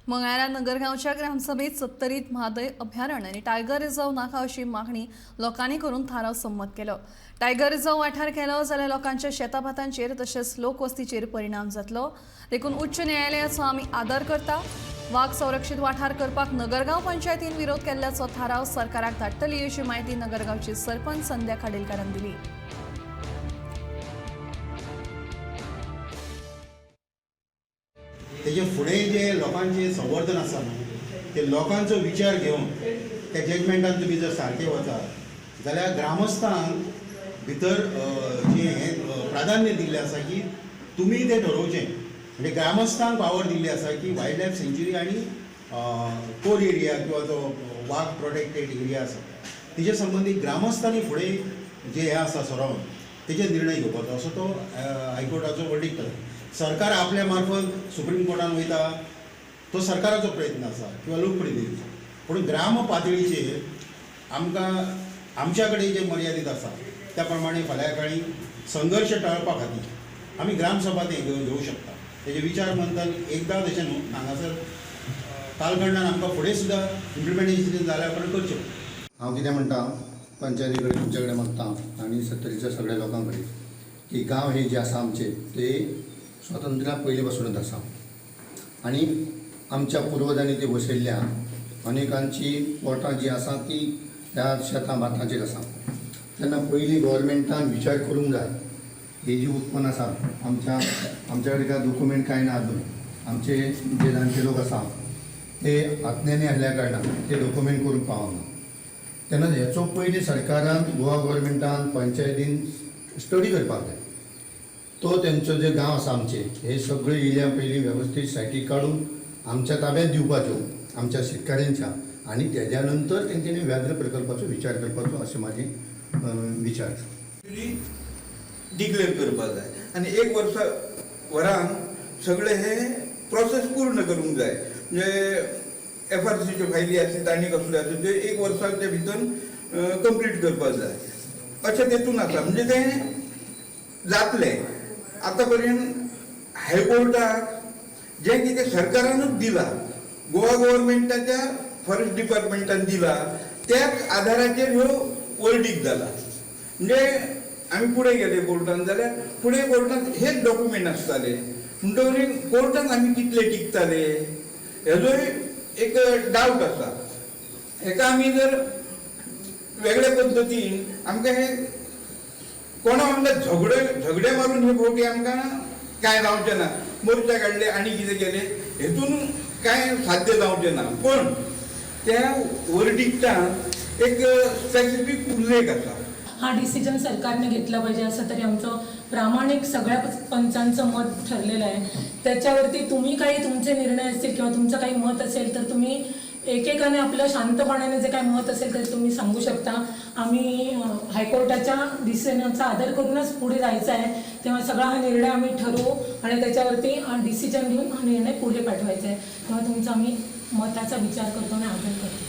मंगळारा नगरगांवच्या ग्रामसभेत सत्तरीत म्हादय अभयारण्य आनी टायगर रिझर्व नाका अशी मागणी लोकांनी करून थाराव संमत केलो. टायगर रिझर्व वाठार केलो जाल्यार लोकांच्या शेताभातांचेर तशेंच लोकवस्तीचेर परिणाम जातलो, देखून उच्च न्यायालयाचो आमी आदर करता. वाग संरक्षित वाठार करपाक नगरगांव पंचायतीन विरोध केल्ल्याचो थाराव सरकाराक धाडटली अशी म्हायती नगरगांवची सरपंच संध्या खाडीलकारान दिली. तेजे फुडें जे लोकांचें संवर्धन आसा न्हू ते लोकांचो विचार घेवन त्या जजमेंटान तुमी जर सारके वचात जाल्यार ग्रामस्थांक भितर जें हें प्राधान्य दिल्लें आसा की तुमी तें ठरोवचें. म्हणजे ग्रामस्थांक पावर दिल्ली आसा की वायल्ड लायफ सँच्युरी आनी कोर एरिया किंवा जो वाग प्रोटेक्टेड एरिया आसा तेजे संबंदी ग्रामस्थांनी फुडें जे हें आसा सरोवन तेजेर निर्णय घेवपाचो असो तो हायकोर्टाचो वर्डिक्ट आसा. सरकार आपल्या मार्फत सुप्रीम कोर्टान वयता तो सरकाराचो प्रयत्न आसा किंवा लोकप्रतिनिधीचो, पूण ग्राम पातळीचेर आमकां आमच्या कडेन जे मर्यादीत आसा त्या प्रमाणे फाल्यां काळी संघर्श टाळपा खातीर आमी ग्रामसभा ते घेवंक शकता. तेजे विचार मंथन एकदां तशें न्हू, हांगासर कालखंडान आमकां फुडें सुद्दां इम्प्लिमेंटेशन जाल्या उपरांत करचें. हांव कितें म्हणटा, पंचायती कडेन तुमचे कडेन मागता आनी सत्तरीच्या सगळ्या लोकां कडेन की गांव हे जे आसा आमचे ते स्वातंत्र्या पयलीं पासूनच आसा आनी आमच्या पुर्वजांनी ती वसयल्ल्या अनेकांची पोटां जी आसा ती ह्या शेतां भातांचेर आसा. तेन्ना पयलीं गोवोरमेंटान विचार करूंक जाय ही जी उत्पन्न आसा आमच्या आमच्या कडेन काय डॉक्युमेंट कांय ना अजून. आमचे जे जाणटे लोक आसा ते आत्म्यानी आहल्या कारणान ते डॉक्युमेंट करूंक पावना. तेन्ना हेचो पयलीं सरकारान, गोवा गोवोरमेंटान, पंचायतीन स्टडी करपाक जाय. तो तेंचो जे गांव आसा आमचे हे सगळे इल्या पयलीं वेवस्थीत सायटी काडून आमच्या ताब्यात दिवपाच्यो आमच्या शेतकाऱ्यांच्या आनी तेज्या नंतर तेंच्यांनी व्याघ्र प्रकल्पाचो विचार करपाचो अशें म्हाजें विचार आसा. डिक्लेअर करपाक जाय आनी एक वर्सा वरान सगळे हे प्रोसेस पूर्ण करूंक जाय. म्हणजे एफआरसीच्यो फायली आसतात आनी कसल्यो आसतात त्यो एक वर्साच्या भितर कंप्लीट करपाक जाय अशें तेतून आसा. म्हणजे तें जातलें. आतां पर्यंत हायकोर्टाक जें कितें सरकारानूच दिलां, गोवा गोवोरमेंटाच्या फॉरेस्ट डिपार्टमेंटान दिलां, त्याच आधाराचेर ह्यो वर्डीक जाला. म्हणजे आमी फुडें गेले कोर्टान जाल्यार फुडें कोर्टान हेच डॉक्युमेंट आसताले, म्हणटकीर कोर्टान आमी कितले टिकताले हेजोय एक डावट आसा. हेका आमी जर वेगळे पद्दतीन आमकां हें कोणा वांगडा झगडे झगडे मारून हे फावटी आमकां कांय जावचें ना. मोर्चा काडले आनी कितें केलें हेतून कांय साध्य जावचें ना. पण त्या वर्डिक्टान एक स्पेसिफीक उल्लेख आसा. हा डिसिजन सरकारने घेतला पाहिजे असं तरी आमचं प्रामाणिक सगळ्या पंचांचं मत ठरलेलं आहे. त्याच्यावरती तुम्ही काही तुमचे निर्णय असतील किंवा तुमचं काही मत असेल तर तुम्ही एकेकाने आपलं शांतपणाने जे काही मत असेल तर तुम्ही सांगू शकता. आम्ही हायकोर्टाच्या डिसिजनचा आदर करूनच पुढे जायचं आहे, तेव्हा सगळा हा निर्णय आम्ही ठरवू आणि त्याच्यावरती डिसिजन घेऊन हा निर्णय पुढे पाठवायचा आहे. तेव्हा तुमचा आम्ही मताचा विचार करतो आणि आदर करतो.